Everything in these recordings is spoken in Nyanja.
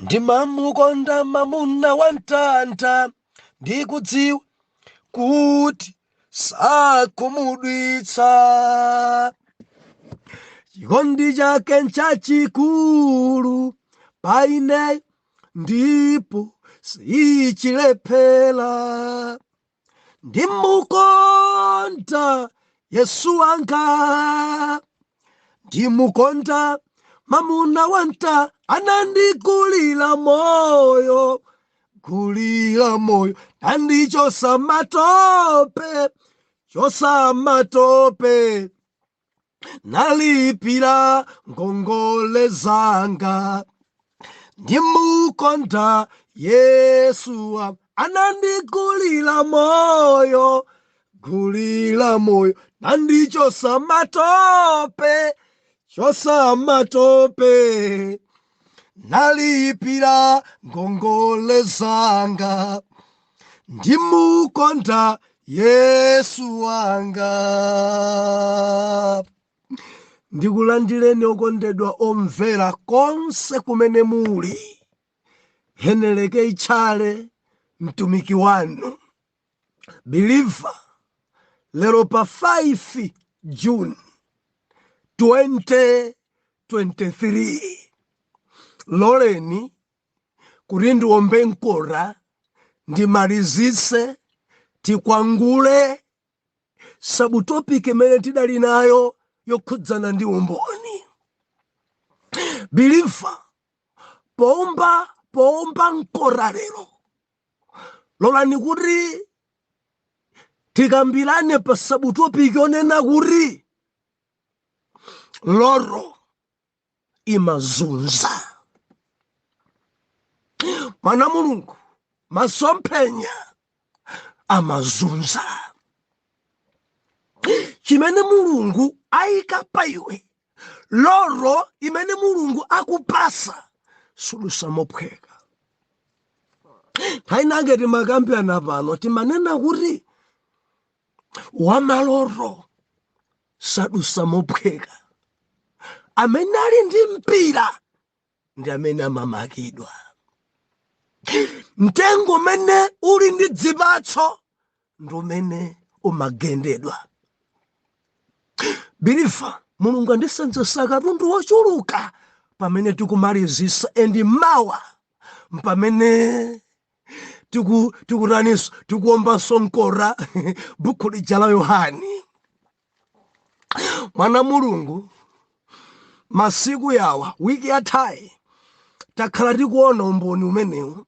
Ndimamukonda mamuna wa mtanda, ndikudziwa kuti sakhumudwitsa. Chikondi chake nchachikulu pa ine ndipo sichilephera. Ndimukonda Yesu wanga, ndimukonda mamuna wanta, anandigulira moyo, gulira moyo, nandichosa matope, chosa matope, nalipira ngongole zanga. Ndimukonda Yesu, anandigulira moyo, gulira moyo, nandichosa matope, chosa matope, nalipira ngongole zanga. Ndimukonda Yesu wanga. Ndikulandireni okondedwa omvera konse kumene muli. Heneleke Itchale, mtumiki wanu believer, lero pa 5 June 2023, loleni kuti ndiombe mkota, ndimalizitse, tikwangule subtopic imene tidali nayo yokhudzana ndi umboni. Believer, poomba mkota lero, lolani kuti tikambirane pa subtopic onena kuti loto imazunza. Mwana Mulungu, masomphenya amazunza. Chimene Mulungu ayika pa iwe, loto imene Mulungu akupasa, sudusa mophweka. Nthawi inake timakambirana pano, timanena kuti wamaloto sadusa mophweka. Amene ali ndi mpira ndi amene amamakidwa. Mtengo umene uli ndi dzipatso ndi umene umagendedwa. Believer, Mulungu andisenzesa katundu wochuluka pamene tikumalizisa, and mawa mpamene tikutaninso, tikuombanso mkota buku lija la Yohani. Mwana Mulungu, masiku yawa, wiki yathayi, takhala tikuona umboni umenewu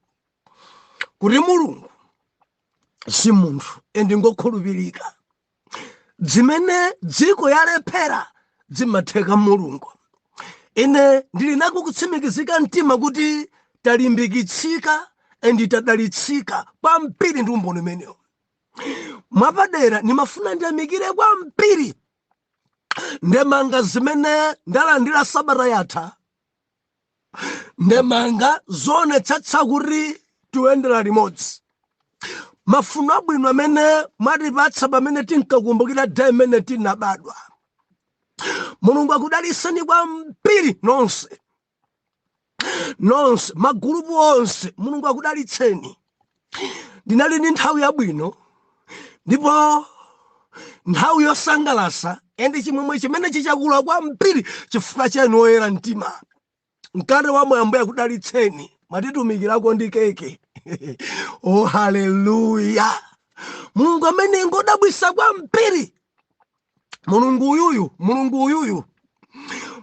kuti Mulungu si munthu and ngokhulupirika. Zimene dziko yalephera zimatheka Mulungu. Ine ndili nako kutsimikizika mtima kuti talimbikitsika and tadalitsika kwambiri ndi umboni umenewu. Mwapadera nimafuna ndiyamikire kwambiri ndemanga zimene ndalandira sabata yatha, ndemanga zoonetsetsa kuti tiyendera limodzi, mafuno abwino amene mwatipatsa pamene tinkakumbukira day imene tinabadwa. Mulungu akudalitseni kwambiri nonse, nonse, magulupu onse, Mulungu akudalitseni. Ndinali ndi nthawi yabwino ndipo nthawi yosangalatsa, and chimwemwe chimene chichakula kwambiri chifukwa chanu oyera mtima. Mkate wa mwambo akudalitseni, mwatitumikirako ndi keke. Oh, haleluya! Mulungu amene ngodabwisa kwambiri, Mulungu uyuyu, Mulungu uyuyu,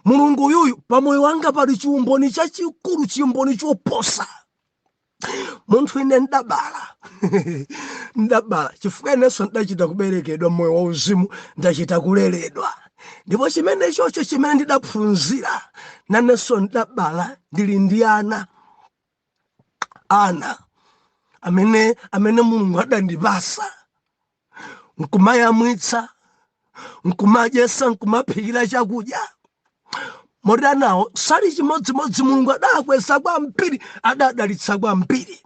Mulungu uyuyu. Pamoyo wanga pali chiumboni chachikulu, chiumboni choposa. Munthu ine ndabala, ndabala chifukwa inenso ndachita kuberekedwa moyo wauzimu, ndachita kuleredwa, ndipo chimene chocho chimene ndidaphunzira, nanenso ndabala, ndili ndi ana, ana amene Mulungu adandipasa, nkumayamwitsa, nkumadyesa, nkumaphikira chakudya, moti anawo sali chimodzimodzi. Mulungu adakweza kwambiri, adadalitsa kwambiri,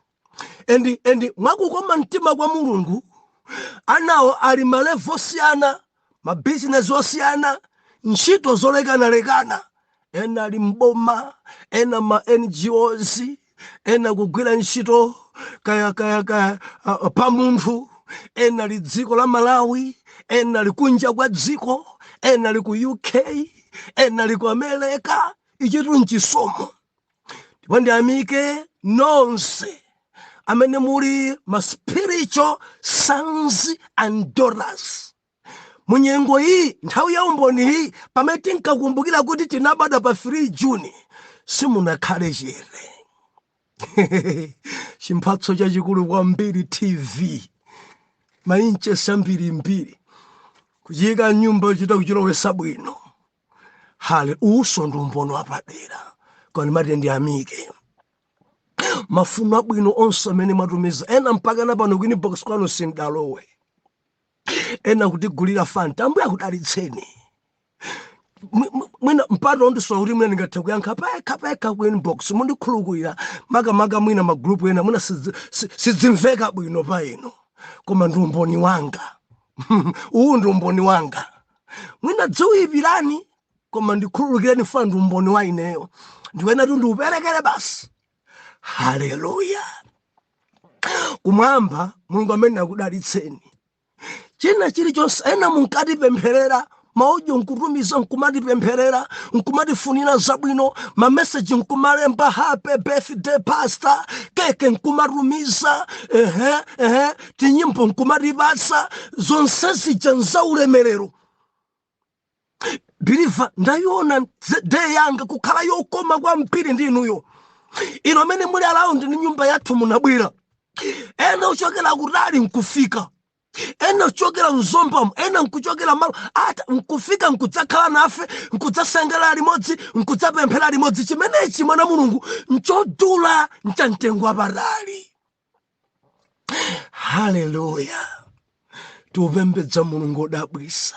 and mwakukoma mtima kwa Mulungu, anawo ali ma level osiyana, mabizinesi osiyana, ntchito zolekanalekana. Ena ali mboma, ena ma NGOs, Ena kugwira ntchito kaya kaya kaya pa munthu, ena li dziko la Malawi, ena li kunja kwa dziko, ena li ku UK, ena li ku America. Ichitu nchisomo. Ndipo ndiyamike nonse amene muli ma spiritual sons and daughters munyengo iyi, nthawi ya umboni iyi, pamene tinkakumbukira kuti tinabadwa pa 3 Juni, simunakhale chete. Chimphatso chachikulu kwambiri, TV ma inches ambirimbiri, kuchiyika nyumba, chita kuchilowesa bwino. Hale uso ndi umboni wapadera. Koma ndimati ndiyamike mafuno abwino onse amene mwatumiza. Ena mpaka na pano ku inbox kwanu sindalowe. Ena kutigulira Fanta, Ambuye akudalitseni. Mwina mpata ondisowa kuti mwina ndingathe kuyankha pekha pekha ku inbox, mundikhululukira. Makamaka mwina ma group ena mwina sidzimveka bwino pa ino, koma ndi umboni wanga uwu, ndi umboni wanga. Mwina dziwuyipirani, koma ndikhululukireni, funa ndi umboni wa ineyo, ndikuyenera kuti ndiuperekere basi. Haleluya! Kumwamba Mulungu amene akudalitseni. China chilichonse, ena munkatipempherera, ma audio nkutumiza, nkumatipempherera, nkumatifunira zabwino, ma message nkumalemba, "Happy birthday, pastor," keke nkumatumiza, ehe ehe, tinyimbo nkumatipatsa. Zonse zija nzaulemerero. Believer, ndayiona day yanga kukhala yokoma kwambiri ndi inuyo. Ino amene muli around ndi nyumba yathu munabwera, ena uchokera kutali nkufika, ena kuchokera mZombamo, ena nkuchokera malo ata nkufika, nkudzakhala nafe, nkudzasangalala limodzi, nkudzapemphera limodzi. Chimenechi, mwana Mulungu, nchodula, nchamtengo wapatali. Haleluya! Tiupembedza Mulungu odabwisa.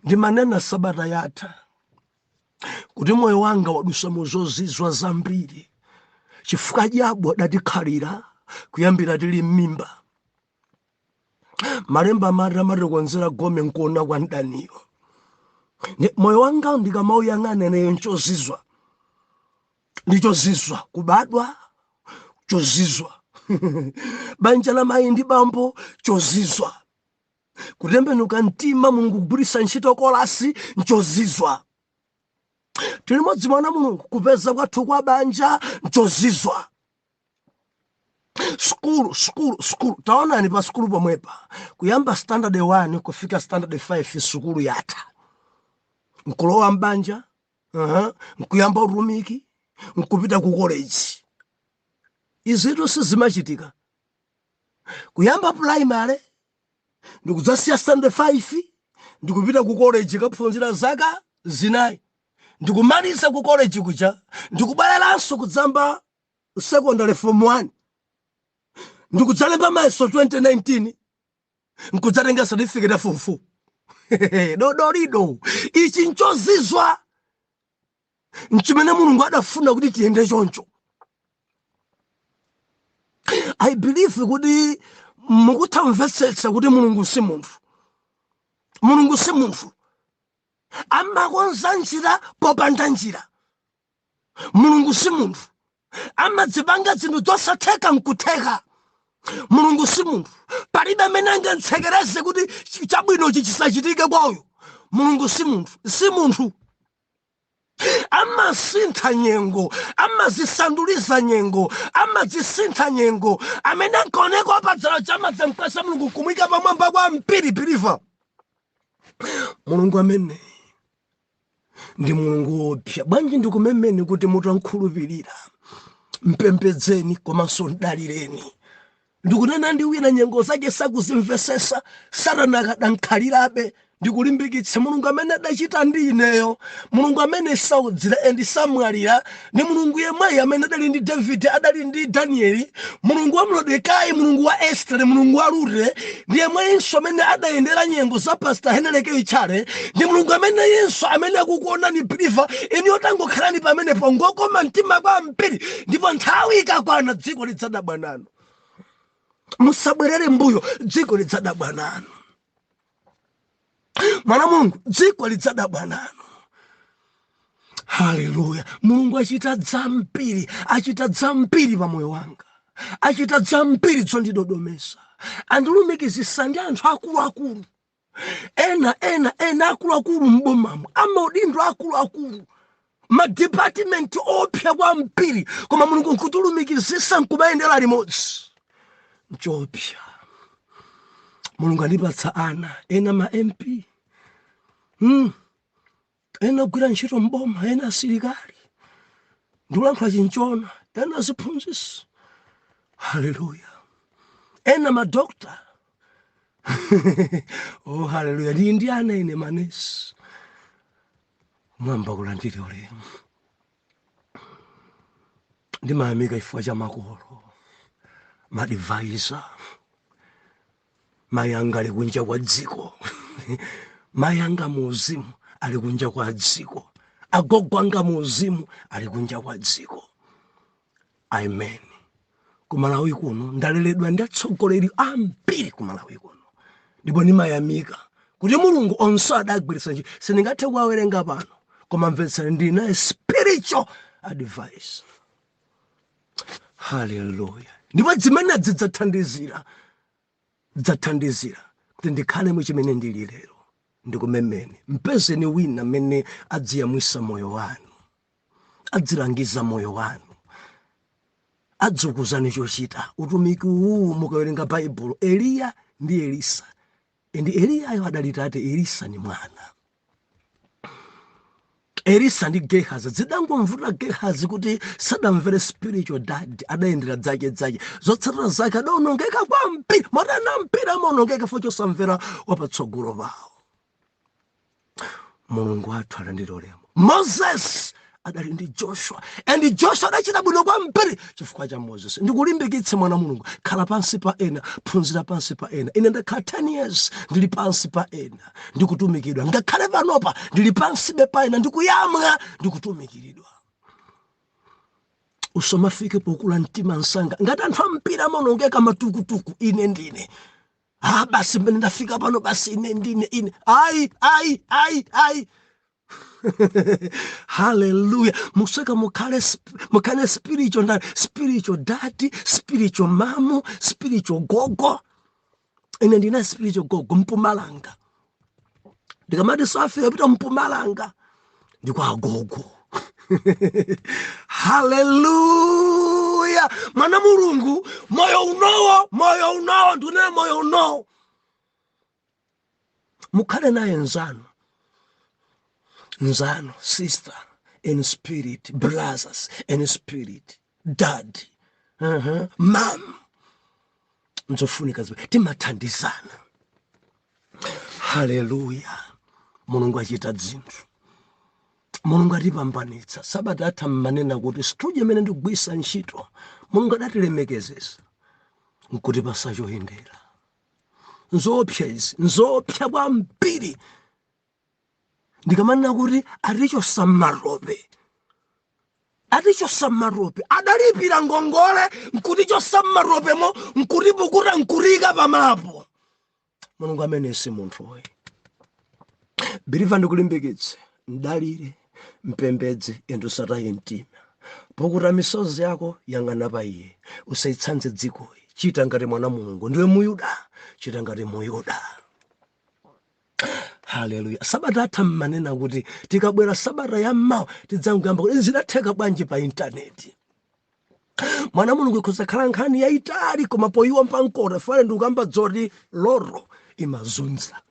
Ndimanena sabata yatha kuti moyo wanga wadusa mu zozizwa zambiri, chifukwa diabo adatikhalira kuyambira tili m'mimba. Malemba amati amatikonzera gome nkuona kwa mdaniyo. Moyo wanga ndikamauyang'ana ineyo, nchozizwa, ndichozizwa. Kubadwa, chozizwa. Banja la mayi ndi bambo, chozizwa. Kutembenuka mtima, Mulungu kugwiritsa ntchito kolasi, nchozizwa. Tili modzi, mwana Mulungu, kupeza kwathu kwa banja nchozizwa. Skulu, skulu, skulu, taonani pa skulu pomwepa, kuyamba standard 1 kufika standard 5, sukulu yatha, nkulowa mbanja, nkuyamba utumiki, nkupita ku college. Izitu sizimachitika. Kuyamba primary ndikudzasiya standard 5, ndikupita ku college kaphunzira zaka 4, ndikumaliza ku college kuja, ndikubwereranso kudzamba secondary form 1, ndikudzalemba mayeso 2019, nkudzatenga certificate ya form 4. Dodolido, ichi nchozizwa, nchimene Mulungu adafuna kuti tiyende choncho. I believe kuti mukutha kumvetsetsa kuti Mulungu si munthu. Mulungu si munthu, amakonza njira popanda njira. Mulungu si munthu, amadzipanga zinthu zosatheka nkutheka. Mulungu si munthu, palibe amene angamtsekereze kuti chabwinochi chisachitike kwa uyu. Mulungu si munthu, si munthu. Amasintha nyengo, amazisanduliza nyengo, amazisintha nyengo. Amene ankaoneka apadzala chamadzamkwesa, Mulungu kumwika pamwamba kwa mpiri. Believer, Mulungu amene ndi Mulungu wopsa bwanji. Ndikumemeni kuti mutankhulupirira, mpembedzeni komanso mdalireni. Ndikunena ndi wina, nyengo zake sakuzimvesesa, Satana akadankhalirabe. Ndikulimbikitsa, Mulungu amene adachita ndi ineyo, Mulungu amene saudzira and samwalira, ndi Mulungu yemweyo amene adali ndi Davide, adali ndi Danieli, Mulungu wa Mordekai, Mulungu wa Estere, Mulungu wa Rute, ndi yemweyinso amene adayendera nyengo za Pastor Henry K Chale. Ndi Mulungu ameneyinso amene akukuonani, believer. Inu yotangokhalani pamenepo, ngokoma mtima kwambiri, ndipo nthawi ikakwana dziko lidzadabwa nanu. Musabwerere mbuyo, dziko lidzadabwa nanu. Mwana Mulungu, dziko lidzadabwa nanu. Haleluya! Mulungu achita zambiri, achita zambiri pa moyo wanga, achita zambiri zondidodomesa. Andilumikizisa ndi anthu akuluakulu, ena ena ena akuluakulu m'bomamo, amaudindo akuluakulu, madipatimenti opsa kwambiri, koma Mulungu nkutilumikizisa nkumayendera limodzi. Nchopsa. Mulungu andipatsa ana ena ma MP, Ena ogwira ntchito mboma, ena asilikali, ndikulankhula chinchona, ena aziphunzitsi, haleluya, ena madokta. Oh, haleluya! Ndili ndi ana ine manesi. Mwamba kulandire ulemu. Ndimayamika chifukwa cha makolo, ma advisor. Mayi anga ali kunja kwa dziko, mayi anga mu uzimu ali kunja kwa dziko, agogo anga mu uzimu ali kunja kwa dziko. Amen. Kumalawi kuno ndaleredwa ndi atsogoleri ambiri kumalawi kuno, ndipo ndimayamika kuti Mulungu onse adagwiritsa ntchito. Sindingathe kuwawerenga pano, koma mvetsani, ndili naye spiritual advice. Haleluya! Ndipo zimene zidzathandizira kuti ndikhale mu chimene ndili lero. Ndikumemeni, mpezeni wina amene adziyamwisa moyo wanu, adzilangiza moyo wanu, adzikuzani chochita. Utumiki uwu, mukawerenga Baibulo, Eliya ndi Elisa, ndi Eliyayo adali tate, Elisa ni mwana. Elisa ndi Gehazi, zidangomvuta Gehazi kuti sadamvere spiritual dad, adayendera dzake dzake. Zotsatira zake adaonongeka kwambiri. Moti ana ambiri amaonongeka chifukwa chosamvera wapatsogolo pawo. Mulungu wathu alandire ulemu. Moses adali ndi Joshua, and Joshua adachita bwino kwambiri chifukwa cha Moses. Ndikulimbikitse, mwana Mulungu, khala pansi pa ena, phunzira pansi pa ena. Ine ndakhala 10 years ndili pansi pa ena, ndikutumikidwa. Ngakhale panopa ndili pansibe pa ena, ndikuyamwa, ndikutumikiridwa. Usamafike pokula mtima msanga ngati anthu ambiri amaonongeka, matukutuku, ine ndine, ah, basi, mmene ndafika pano, basi, ine ndine ine. Ayi, ayi, ayi, ayi. Haleluya! Museka mukhale spiritual ndani? Spiritual daddy, spiritual mum, spiritual gogo. Ine ndina spiritual gogo Mpumalanga. Ndikamati South Africa, pita Mpumalanga, ndiko agogo. Haleluya! Mwana Mulungu, moyo unowo, moyo unowo, ndikunena moyo unowo, mukhale naye nzanu, nzanu, sister in spirit, brothers in spirit, dad, Mam, nzofunika zibe timathandizana. Haleluya! Mulungu achita dzinthu, Mulungu atipambanitsa. Sabata atha mmanena kuti studio imene ndikugwisa ntchito, Mulungu adatilemekezesa nkutipasa choyendera. Nzoopsa izi, nzoopsa kwambiri. Ndikamanena kuti atichosa matope, atichosa matope, adalipira ngongole nkutichosa mmatopemo, nkutipukuta, nkutika pamapo. Mulungu amene si munthu oyi. Believer, ndikulimbikitse, mdalire, mpembedze, and usataye mtima. Pukuta misozi yako, yang'ana pa iye, usayitsanze dzikoyi. Chita ngati mwana Mulungu, ndiwe Muyuda, chita ngati Muyuda. Haleluya! Sabata atha mmanena kuti tikabwera sabata ya mmawa tidzangoyamba kuti zidatheka bwanji pa intaneti. Mwana Mulungu, ikhoza khala nkhani yayitali, koma poyiwa mpankota fale ndikukamba dzoti loro imazunza.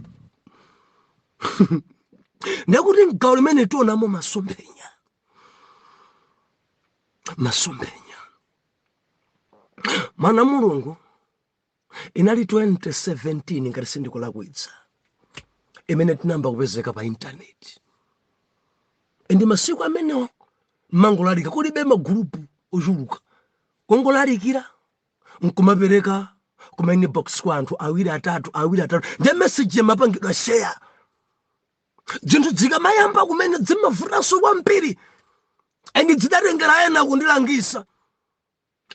Ndekuti mgawo limene tionamo masomphenya, masomphenya, mwana Mulungu, inali 2017 ngati sindikulakwitsa imene tinayamba kupezeka pa intaneti. Ndi masiku amenewo mangolalika, kulibe magulupu ochuluka, kongolalikira nkumapereka kuma inbox kwa anthu awiri, atatu, awiri, atatu, ndi message yamapangidwa share. Zinthu zikamayamba kumene zimavutanso kwambiri, and zidatengera ena kundilangisa,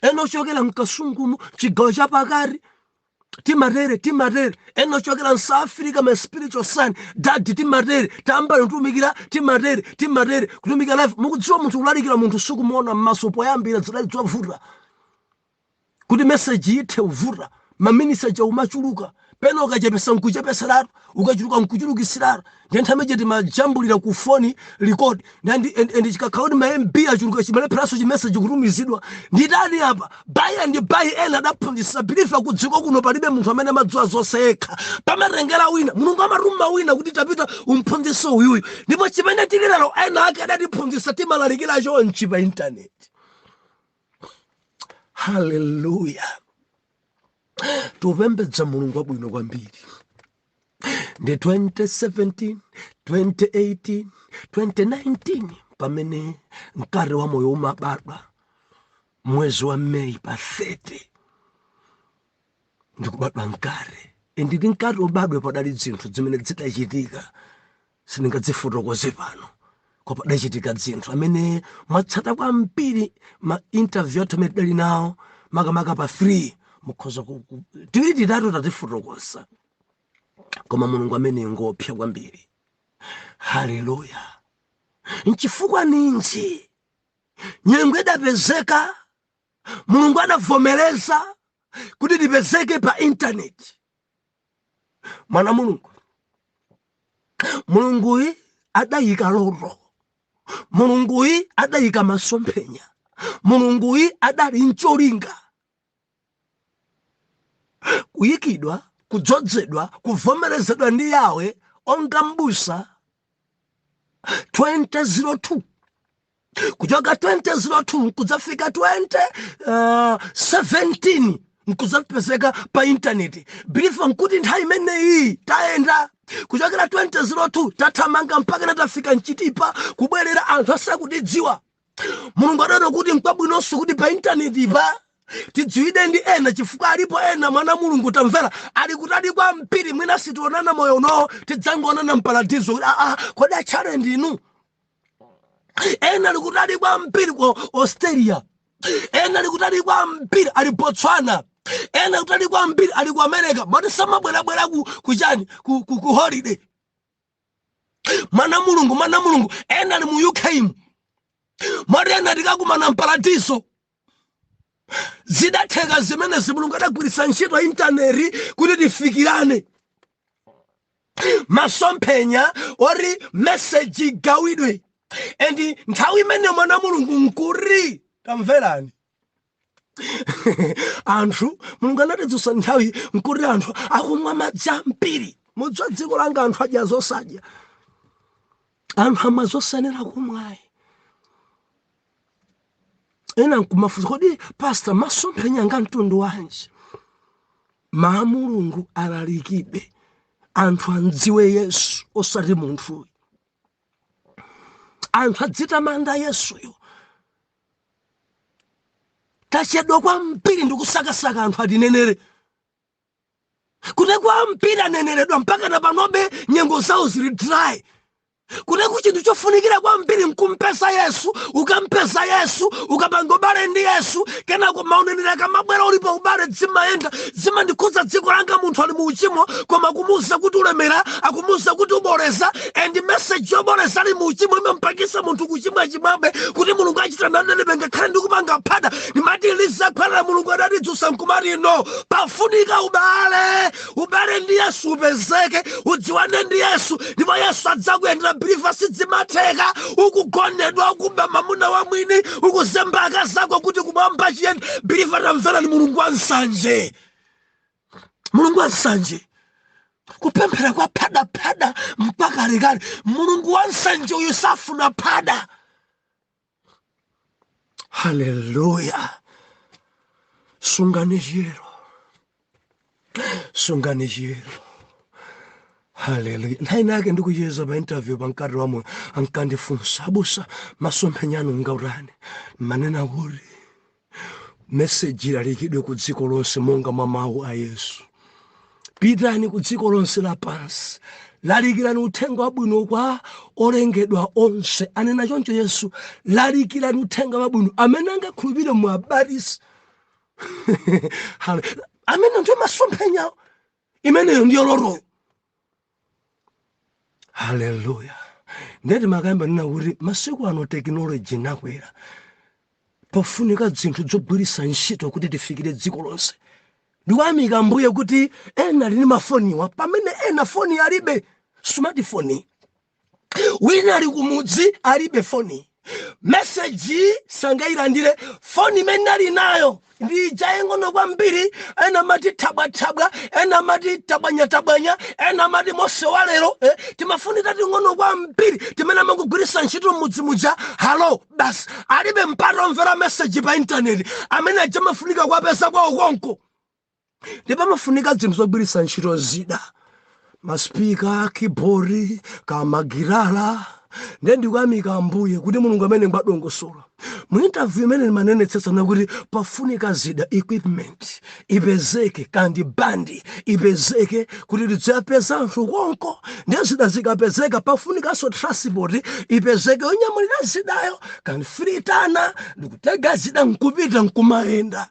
ena ochokera mkasungumu, chigawo chapakati. Timatere, timatere. Ena ochokera m'South Africa, my spiritual son, "Daddy, timatere, tayamba kutumikira, timatere, timatere, kutumikira live." Mukudziwa, munthu kulalikira munthu sukumuona m'maso poyambira zidali zovuta kuti message ithe kuvuta. Maminisa cha umachuluka, pena ukachepesa nkuchepeseratu, ukachuluka nkuchulukisiratu. Ndiye nthawi imene timajambulira ku foni, record, and chikakhala kuti ma MB achuluka, chimalepheranso chimeseji kutumizidwa. Nditani apa? By and by ena adaphunzitsa believer. Ku dziko kuno palibe munthu amene amadziwa zonse yekha, pamatengera wina. Mulungu amatuma wina kuti, "Tapita umphunzitse uyuyu." Ndipo chimene tili lero, ena ake adatiphunzitsa, timalalikira chonchi pa intaneti. Haleluya! Tupembedza Mulungu wabwino kwambiri. Ndi 2017, 2018, 2019 pamene Mkate wa Moyo umabadwa, mwezi wa Meyi pa 30 ndikubadwa mkate. Nditi mkate ubadwe, padali zinthu zimene zidachitika, sindingazifotokoze pano, koma padachitika zinthu. Amene mwatsata kwambiri ma interview athu amene tidali nawo, makamaka pa 3, mukhoza tiwiri titatu tatifotokoza. Koma Mulungu amene ngopsa kwambiri. Haleluya! Nchifukwa ninji nyengo idapezeka, Mulungu adavomereza kuti tipezeke pa intaneti? Mwana Mulungu, Mulunguyi adayika loto, Mulunguyi adayika masomphenya, Mulunguyi adali ncholinga kuyikidwa, kudzozedwa, kuvomerezedwa ndi Yawe onga mbusa 2002. Kuchoka 2002 kudzafika 2017 nkudzapezeka pa intaneti, believer, nkuti nthawi imeneyi tayenda kuchokera 2002, tathamanga mpaka natafika mchitipa, kubwerera anthu asakutidziwa. Mulungu adaona kuti nkwabwinonso kuti pa intaneti pa tidziwide ndi ena, chifukwa alipo ena, mwana Mulungu, tamvera, ali kutali kwambiri. Mwina sitionana moyo unowo, tidzangoonana mparadizo kuti, "Aa, kodi achale ndinu?" Ena ali kutali kwambiri ku Australia, ena ali kutali kwambiri ali Botswana, ena kutali kwambiri ali ku America, moti samabwerabwera ku kuchani, ku holiday. Mwana Mulungu, mwana Mulungu, ena ali mu UK mu, moti ena tikakumana mparadiso. Zidatheka zimenezi. Mulungu adagwiritsa ntchito intaneti kuti tifikirane, masomphenya ori meseji igawidwe. And nthawi imene, mwana Mulungu, nkuri tamverani anthu, Mulungu anatidzutsa nthawi nkuti anthu akumwa madzi ambiri. Mudziwa, dziko langa anthu adya zosadya, anthu amwa zosanera kumwayi. Ena nkumafunsa, "Kodi pastor, masomphenya anga mtundu wanji?" Maa Mulungu alalikidwe, anthu andziwe Yesu, osati munthuyu. Anthu adzitamanda Yesuyo. Tachedwa kwambiri ndikusakasaka anthu atinenere, kuti kwambiri aneneredwa mpaka na panobe nyengo zawo zili dry. Kuti chinthu chofunikira kwambiri nkumpeza Yesu. Ukampeza Yesu, ukapanga ubale ndi Yesu, kenako mauneneri akamabwera ulipo ubale, zimayenda. Zimandikhudza dziko langa, munthu ali mu uchimo, koma kumuwuza kuti ulemera, akumuwuza kuti uboleza. And message yoboleza ali mu uchimo imampangisa munthu kuchimwa chimwabe, kuti Mulungu achita nanenebe ngakhale ndikupanga phada. Ndimati lizakhalira Mulungu adatidzusa nkumati, "No, pafunika ubale, ubale ndi Yesu upezeke, udziwane ndi Yesu, ndipo Yesu adzakuyendera." Believer, sidzimatheka ukugonedwa, ukuba mamuna wa mwini, ukuzemba akazako, kuti kumwamba chiyende. Believer, tamvera, ni Mulungu wa nsanje, Mulungu wa nsanje. Kupemphera kwa phadaphada mpaka lekale. Mulungu wa nsanje uyu safuna phada. Haleluya! Sungani chiyero, sungani chiyero. Haleluya! Nthawi nake ndikucheza pa interview pa Mkate wa Moyo, ankandifunsa, "Abusa, masomphenya anu ngautani?" Manena kuti meseji ilalikidwe ku dziko lonse monga mwa mawu a Yesu: "Pitani ku dziko lonse lapansi, lalikirani uthenga wabwino kwa olengedwa onse." Anena choncho Yesu: "Lalikirani uthenga wabwino, amene angakhulupirire muabatisi." Amene ndiyo masomphenyawo, imeneyo ndiyo lotoyo. Haleluya! Ndeti makayamba nena kuti masiku ano technology inakwera, pofunika zinthu zogwiritsa ntchito kuti tifikire dziko lonse. Ndikuyamika Mbuye kuti ena ali ndi mafoniwa, pamene ena foni alibe, smartphone. Wina ali kumudzi, alibe foni, message sangayilandire. Foni imene ali nayo ndi ija ing'ono kwambiri, ena amati thabwathabwa, ena amati tabwanyatabwanya, ena amati Mose wa lero, eh, timafoni tating'ono kwambiri timene amangogwiritsa ntchito m'mudzi muja, hello basi. Alibe mpata omvera message pa intaneti. Amene aja amafunika kuwapeza kwawo konko, ndipo amafunika zinthu zogwiritsa ntchito, zida, ma speaker, keyboard, kamagirala. Ndiye ndikuyamika Ambuye kuti Mulungu amene ngwadongosola. Mu interview imene ndimanenetsetsa kuti pafunika zida, equipment ipezeke, kandi bandi ipezeke, kuti tidzapeza anthu konko. Ndiye zida zikapezeka, pafunikanso transport ipezeke yonyamulira zidayo, kandi firitana, ndikutega zida nkupita nkumayenda,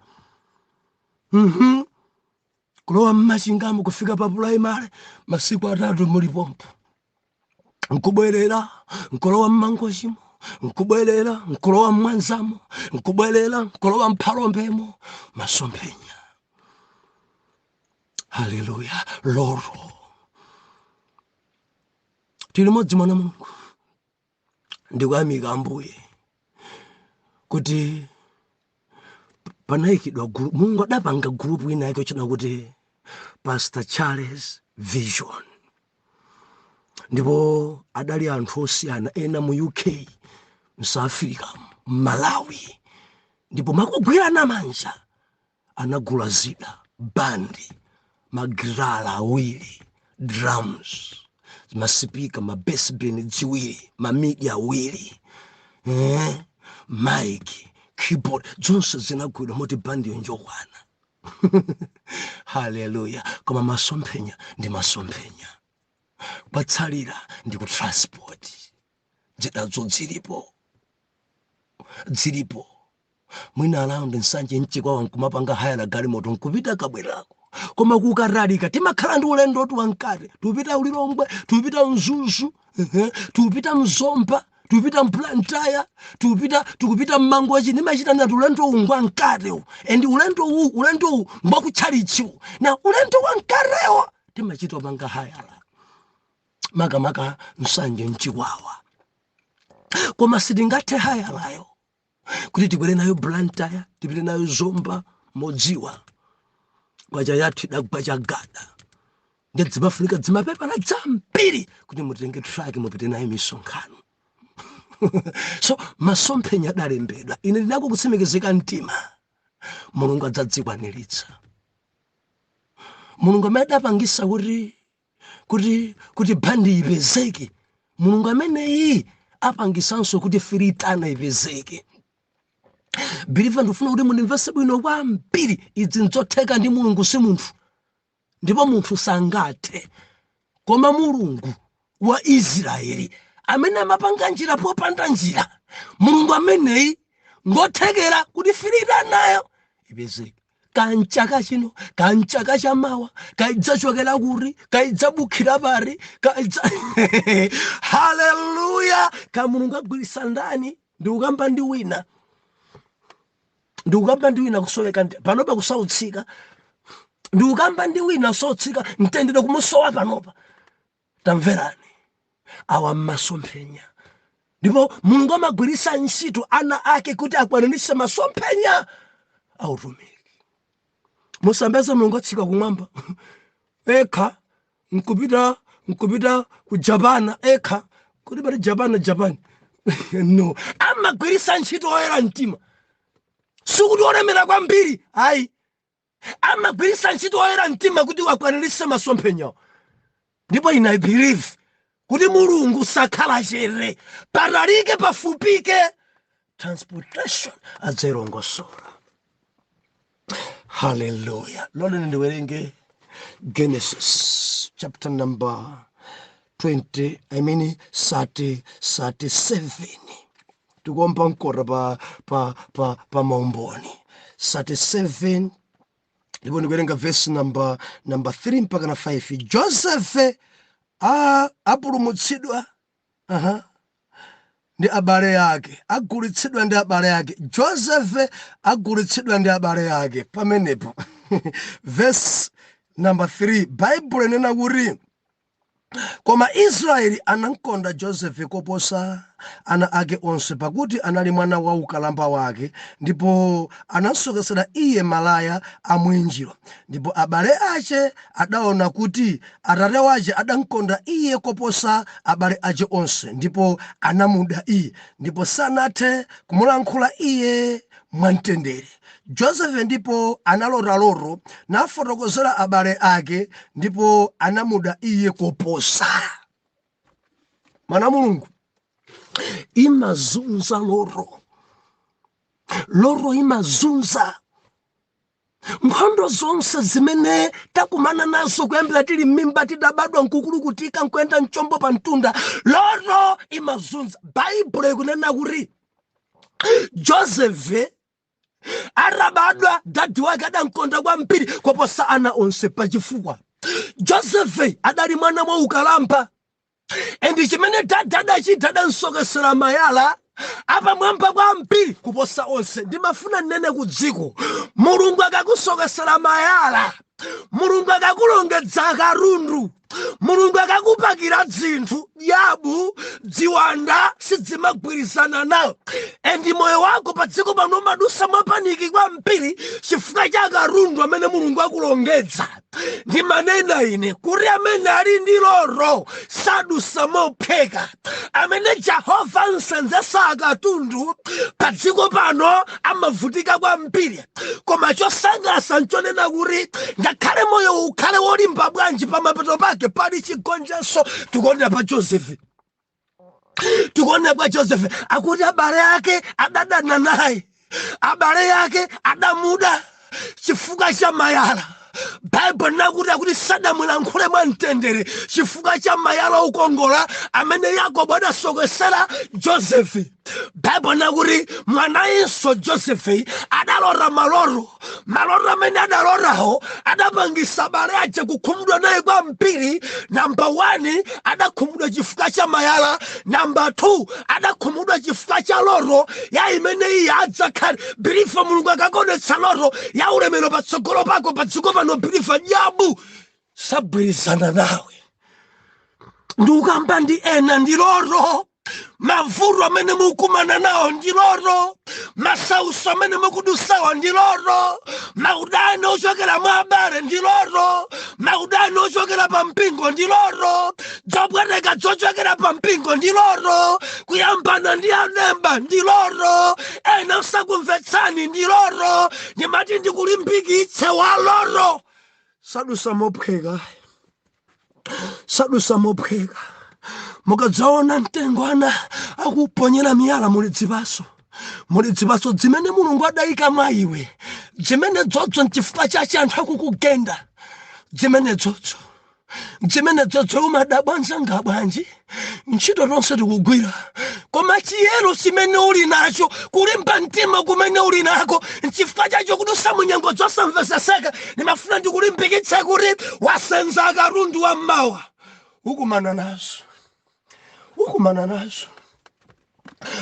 kulowa mmachingamo, kufika pa primary, masiku 3 mulipompo, nkubwerera, nkulowa mmangochimo, nkubwerera, nkulowa mmwanzamo, nkubwerera, nkulowa mphalombemo. Masomphenya, haleluya! Loto tili modzi, mwana Mulungu. Ndikuyamika Ambuye kuti panayikidwa group, Mulungu adapanga group ina yake yochita kuti Pastor Charles Vision, ndipo adali anthu osiyana, ena mu UK, mSouth Africa, Malawi, ndipo makugwirana manja anagula zida, bandi, magitala awiri, drums, ma speaker, ma bass bin ziwiri, ma midi awiri, mic, keyboard, zonse zinagwidwa moti bandiyo njokwana. Haleluya! Koma masomphenya ndi masomphenya, kwatsalira ndi ku transport. Zidazo zilipo, zilipo. Mwina around Nsanje, mchikwawa, nkumapanga hire galimoto nkupita kabwerako. Koma kukatalika timakhala ndi ulendo tu wamkati, tupita uLilongwe, tupita Mzuzu, tupita Mzomba, tupita mBlantyre, tupita, tikupita mMangochi. Ndimachita ndati ulendo uwu ngwamkati uwu, and ulendo uwu, ulendo uwu ngwakutchalichi na ulendo wamkatewo timachita panga hire, makamaka Nsanje, mchikwawa. Koma sitingathe hayalayo kuti tikwere nayo Blantyre, tipite nayo Zomba, modziwa kwacha yathu idagwa chagada. Ndi zimafunika dzimapepala dzambiri kuti mutenge truck mupite nayo misonkhano. So masomphenya adalembedwa. Ine ndinako kutsimikizika mtima, Mulungu adzadzikwaniritsa. Mulungu amene adapangisa kuti bandi ipezeke, Mulungu ameneyi apangisanso kuti firitana ipezeke. Believer, ndikufuna kuti mundimvese bwino kwambiri. Idzi nzotheka ndi Mulungu, si munthu, ndipo munthu sangathe. Koma Mulungu wa Israeli amene amapanga njira popanda njira, Mulungu ameneyi ngothekera kuti firitanayo ipezeke, kanchaka chino, kanchaka chamawa, kaidzachokera kuri, kaidzabukhira pari, kaidza. Haleluya! Ka Mulungu agwirisa ndani? Ndikukamba ndi wina, ndikukamba ndi wina kusoweka panopa, kusautsika. Ndikukamba ndi wina kusautsika, mtendere kumusowa panopa. Tamverani, awa mmasomphenya, ndipo Mulungu amagwiritsa ntchito ana ake kuti akwaniritse masomphenya autumiki. Musambeze Mulungu atsika kumwamba ekha nkupita ku Japana ekha, kuti pati Japana, Japan no. Amagwiritsa ntchito oyera mtima, sikuti olemera kwambiri, ayi. Amagwiritsa ntchito oyera mtima kuti akwaniritse masomphenyawo. Ndipo ine I believe kuti Mulungu sakhala chere, patalike pafupike, transportation adzailongosola. Haleluya! Loleni ndiwerenge Genesis chapter number 20, I mean 30, 37. Tikuomba mkota pa maumboni 37. Ndipo ndikuwerenga verse number 3 mpaka na 5. Josefe apulumutsidwa, aha, ndi abale ake, agulitsidwa ndi abale ake. Josefe agulitsidwa ndi abale ake. Pamenepo verse number 3, Baibulo inena kuti, "Koma Israeli anamkonda Josefe koposa ana ake onse, pakuti anali mwana wa ukalamba wake, ndipo anamsokesera iye malaya amwinjiro. Ndipo abale ache adaona kuti atate wache adamkonda iye koposa abale ache onse, ndipo anamuda iye, ndipo sanathe kumulankhula iye mwamtendere. Josefe ndipo analota loto, nafotokozera abale ake, ndipo anamuda iye koposa." Mwana Mulungu, imazunza loto, loto imazunza. Nkhondo zonse zimene takumana nazo kuyambira tili m'mimba, tidabadwa, nkukulukutika, nkuyenda mchombo pa mtunda, loto imazunza. Baibulo ikunena kuti Josefe atabadwa, dadi wake adamkonda kwambiri koposa ana onse, pachifukwa Josefe adali mwana mwa ukalamba. And chimene dadi adachita, adansokesera mayala apamwamba kwambiri kuposa onse. Ndimafuna nnene ku dziko, Mulungu akakusokesera mayala, Mulungu akakulongedza katundu, Mulungu akakupakira dzinthu, yabu dziwanda sidzimagwirizana nawo. And moyo wako pa dziko pano umadusa mwa panic kwambiri chifukwa cha katundu amene Mulungu akulongedza. Ndimanena ine kuti amene ali ndi loto sadusa mopheka. Amene Jehova ansenzesa akatundu pa dziko pano amavutika kwambiri. Koma chosangalatsa nchonena kuti ngakhale moyo ukhale wolimba bwanji, pamapeto pake pali chigonjetso. Tikuonera pa Josefe, tikuonera kwa Josefe akuti abale ake adadana naye, abale ake adamuda chifukwa cha mayala. Baibulo nakuti akuti sadamulankhule mwa mtendere chifukwa cha mayala okongola amene Yakobo adasokesera Josefe. Baibulo nakuti mwanayinso Josefe adalota maloto. Maloto amene adalotawo adapangisa abale aja kukhumudwa naye kwambiri. Namba 1, adakhumudwa chifukwa cha mayala. Namba 2, adakhumudwa chifukwa cha loto ya imene iye adzakhale. Believer, Mulungu akakuonetsa loto ya ulemero patsogolo pako pa dziko pano, believer, nyabu sagwirizana nawe. Ndikukamba ndi ena, ndi loto. Mavuto amene mukumana nawo ndi loto, masauso amene mukudusawa ndi loto, maudani ochokera mwa abale ndi loto, maudani ochokera pa mpingo ndi loto, zopweteka zochokera pa mpingo ndi loto, kuyambana ndi anemba ndi loto, ena osakumvetsani ndi loto. Ndimati ndikulimbikitse, wa loto sadusa mophweka, sadusa mophweka. Mukadzaona mtengo ana akuponyera miyala, muli dzipaso, muli dzipaso zimene Mulungu adayika mwa iwe, zimene dzodzo nchifukwa chache anthu akukugenda. Zimene dzodzo, zimene dzodzo, umadabwa, nzanga bwanji ntchito tonse tikugwira, koma chiyero chimene uli nacho, kulimba mtima kumene uli nako, nchifukwa chacho kudusa munyengo zosamveseseka. Ndimafuna ndikulimbikitse kuti wasenza katundu wa mmawa, ukumana nazo, ukumana nazo.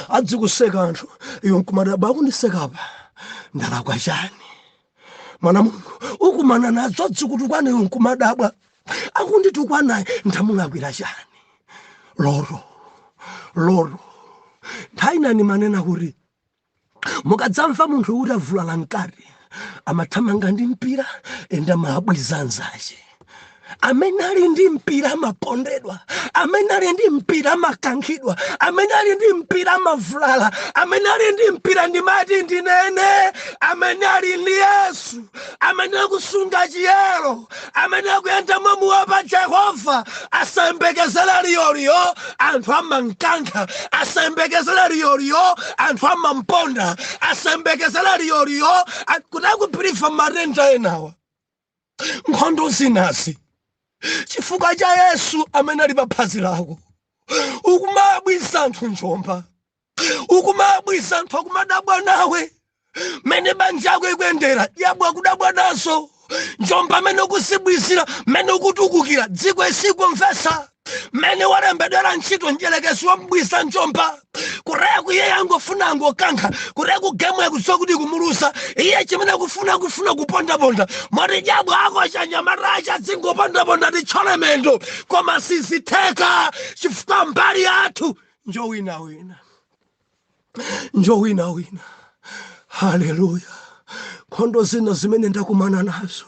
Adzikuseka anthu, iwe nkumadabwa, akundisekapa ndalakwa chani? Mwana Mulungu, ukumana nazo. Adzikutukwana, iwe nkumadabwa, akunditukwana ndamulakwira chani? Loto, loto. Nthawi inani manena kuti mukadzamva munthu kuti avulala mkati, amathamanga ndi mpira ende amabwiza anzache. Amene ali ndi mpira amapondedwa, amene ali ndi mpira amakankhidwa, amene ali ndi mpira amavulala, amene ali ndi mpira. Ndimati ndinene, amene ali ndi Yesu, amene akusunga chiyero, amene akuyenda mwamuopa Jehova, asayembekezera liyoliyo anthu amankankha, asayembekezera liyoliyo anthu amamponda, asayembekezera liyoliyo kuti akupirifa matenda enawa, nkhondo zinazi, chifukwa cha Yesu amene ali pa phazi lako. Ukumabwisa anthu njomba, ukumabwisa anthu, akumadabwa nawe mene banja yako ikuyendera, diabwa akudabwa nazo. Njomba mmene ukuzibwizira, mmene ukutukukira, dziko isikumvesa mmene walembedwera ntchito. Mdyerekezi wambwisa njomba kureku, iye angofuna angokankha kureku. Game yakudziwa kuti kumulusa iye, chimene akufuna kufuna kupondaponda. Moti jabu ako chanyamatacha dzingopondaponda titchole, koma sizitheka chifukwa mbali yathu njowinawina, njowinawina. Haleluya! Nkhondo zina zimene ndakumana nazo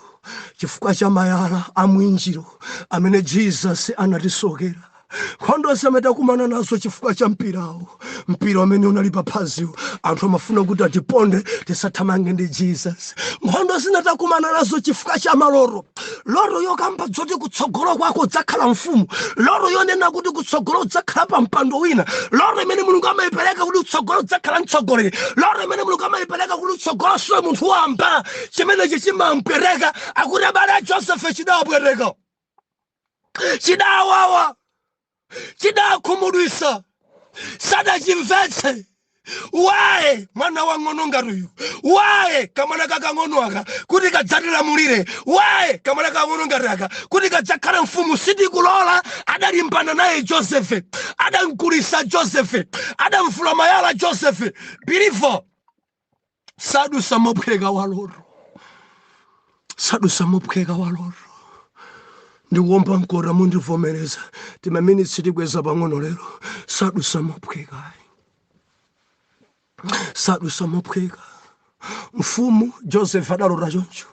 chifukwa cha mayala amwinjiro amene Jesus anatisokera, nkhondo zimene takumana nazo chifukwa cha mpirawo, mpira umene unali paphaziwo, anthu amafuna kuti atiponde tisathamange ndi Jesus. Nkhondo zina takumana nazo chifukwa cha maloto, loto yokamba dzoti kutsogolo kwako udzakhala mfumu, loto yonena kuti kutsogolo udzakhala pa mpando wina, loto imene Mulungu amayipereka kuti kutsogolo udzakhala mtsogoleri, loto imene Mulungu amayipereka kuti kutsogolo siwe munthu wamba. Chimenechi chimampwereka. Akuti abale a Josefe chidawapwereka, chidawawa, chidakhumudwisa, sadachimvetse. Waye mwana wang'ono ngati uyu, waye kamwana kakang'ono aka kuti kadzatilamulire, waye kamwana kakang'ono ngati aka kuti kadzakhale mfumu, sitikulola. Adalimbana naye Josefe, adamkulisa Josefe, adamvula mayala Josefe. Believer, sadusa mophweka waloto, sadusa mophweka waloto. Ndikuomba mkota, mundivomereza, timaminitsi tikweza pang'ono lero. Sadusa mophweka, sadusa mophweka. Mfumu Joseph adalota choncho,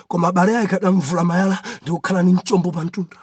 koma abale ake adamvula mayala ndikukhala ni mchombo pa mtunda.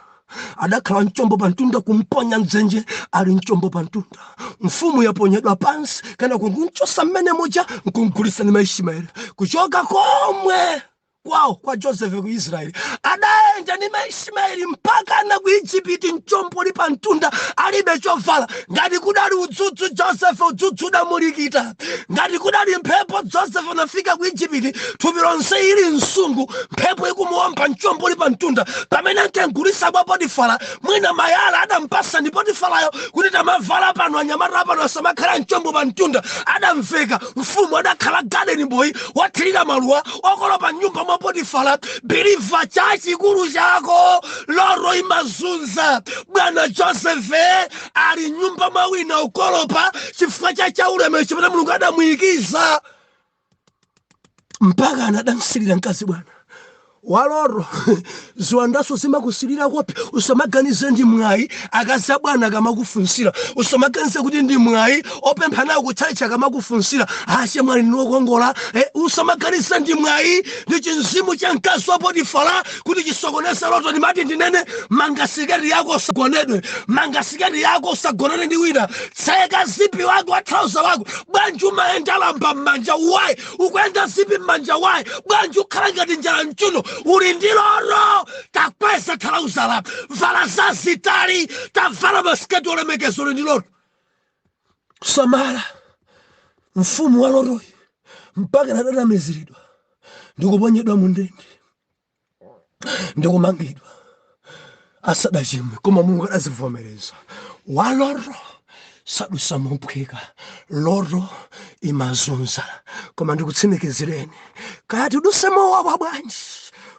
Adakhala mchombo pa mtunda, kumponya mdzenje ali mchombo pa mtunda. Mfumu yaponyedwa pansi, kana kunkumchosa mmene muja nkumgulitsa ni Maishimaeli. Kuchoka komwe kwawo kwa Joseph ku Israeli, adayenda ndi Maismaeli mpaka na ku Igupti, mchombo uli pa mtunda, alibe chovala. Ngati kudali udzudzu, Joseph udzudzu udamulikita. Ngati kudali mphepo, Joseph anafika ku Igupti thupi lonse ili msungu, mphepo ikumuwomba, mchombo uli pa mtunda. Pamene ankagulitsa kwa Potifara, mwina mayala adampasa ndi Potifarayo kuti tamavala pano, anyamata pano asamakhala mchombo pa mtunda, adamveka. Mfumu adakhala garden boy, wathirira maluwa, okolopa nyumba mwa Potifara. Believer, chachikulu chako loto imazunza. Bwana Josefe ali nyumba mwa wina ukolopa chifukwa cha chaulemerero chimene Mulungu adamuyikiza, mpaka anadamsilira mkazi. Bwana waloto, ziwandaso zimakusilira kopi. Usamaganize ndi mwayi akazi abwana akamakufunsira. Usamaganize kuti ndi mwayi opempha nawo kutchalitchi akamakufunsira, "Ache mwali ndinokongola." Usamaganize ndi mwayi, ndi chinzimu cha mkazi wa Potifara kuti chisokoneze loto. Ndimati ndinene, manga siketi yako usagonedwe, manga siketi yako usagonane ndi wina, tseka zipi wako wa trouser wako. Bwanji umayenda lamba m'manja? Why ukuyenda zipi m'manja? Why? Bwanji ukhala ngati njala mchuno? Uli ndi loto, takweza thalauzala, vala zazitali, tavala masiketi olemekezo. Uli ndi loto, samala. Mfumu wa lotoyi mpaka nadanamiziridwa ndikuponyedwa mu ndende ndikumangidwa asadachimwe, koma Mulungu adazivomereza. Waloto sadusa mophweka, loto imazunza. Koma ndikutsimikizireni, kaya tiduse mowawa bwanji,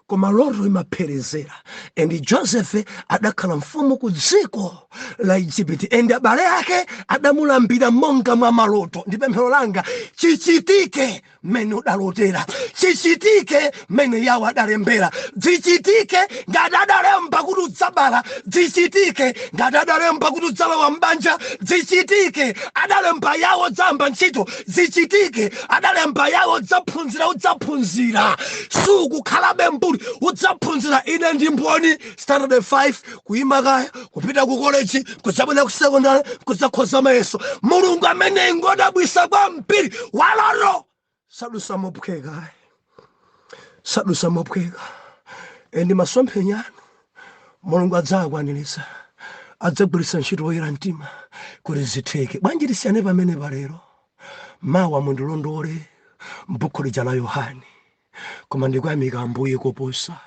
koma loto imapherezera. And Joseph adakhala mfumu ku dziko la Igupti, and abale ake adamulambira monga mwa maloto. Ndi pemphero langa, chichitike mmene udalotera, chichitike mmene yawo adalembera, zichitike. Ngati adalemba kuti udzabala, zichitike. Ngati adalemba kuti udzalowa mbanja, zichitike. Adalemba yawo udzayamba ntchito, zichitike. Adalemba yawo udzaphunzira, udzaphunzira. Sukukhalabe mbuli, udzaphunzira. Ine ndi mboni, standard 5 kuyima kaya, kupita ku college, kudzabwera ku secondary, kudzakhoza mayeso. Mulungu amene ngodabwisa kwambiri. Waloto sadusa mophweka, sadusa mophweka. And masomphenya anu Mulungu adzakwaniritsa, adzagwiritsa ntchito woyera mtima kuti zitheke. Bwanji tisiyane pamene palero? Mawa mundilondole m'buku lija la Yohane. Koma ndikuyamika Ambuye koposa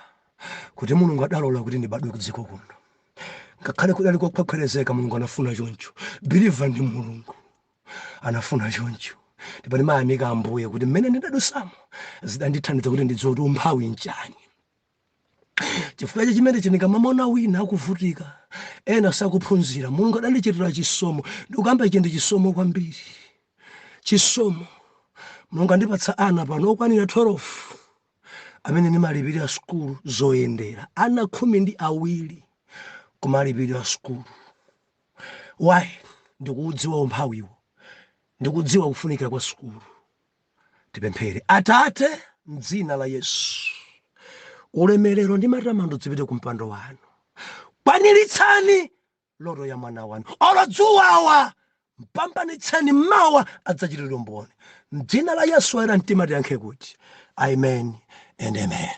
kuti Mulungu adalola kuti ndibadwe ku dziko kuno, ngakhale kudali kokhwekhwerezeka. Mulungu anafuna choncho. Believer, ndi Mulungu anafuna choncho. Ndipo ndimayamika Ambuye kuti mmene ndidadusamo zidandithandiza kuti ndidziwe kuti umphawi nchani. Chifukwa cha chimene ndikamaona wina akuvutika, ena sakuphunzira, Mulungu adandichitira chisomo. Ndikukamba ichi ndi chisomo kwambiri, chisomo. Mulungu andipatsa ana pano okwanira 12 amene ndimalipirira sukulu zoyendera, ana 12 kumalipirira sukulu. Why? Ndikuudziwa umphawiwo, ndikudziwa kufunikira kwa sukulu. Tipemphere. Atate, mdzina la Yesu, ulemerero ndi matamando zipite ku mpando wanu. Kwaniritsani loto ya mwana wanu. Olo dzuwawa, mpambanitseni, mawa adzachitira umboni. Mdzina la Yesu, oyera mtima, tiyankhe kuti amen and amen.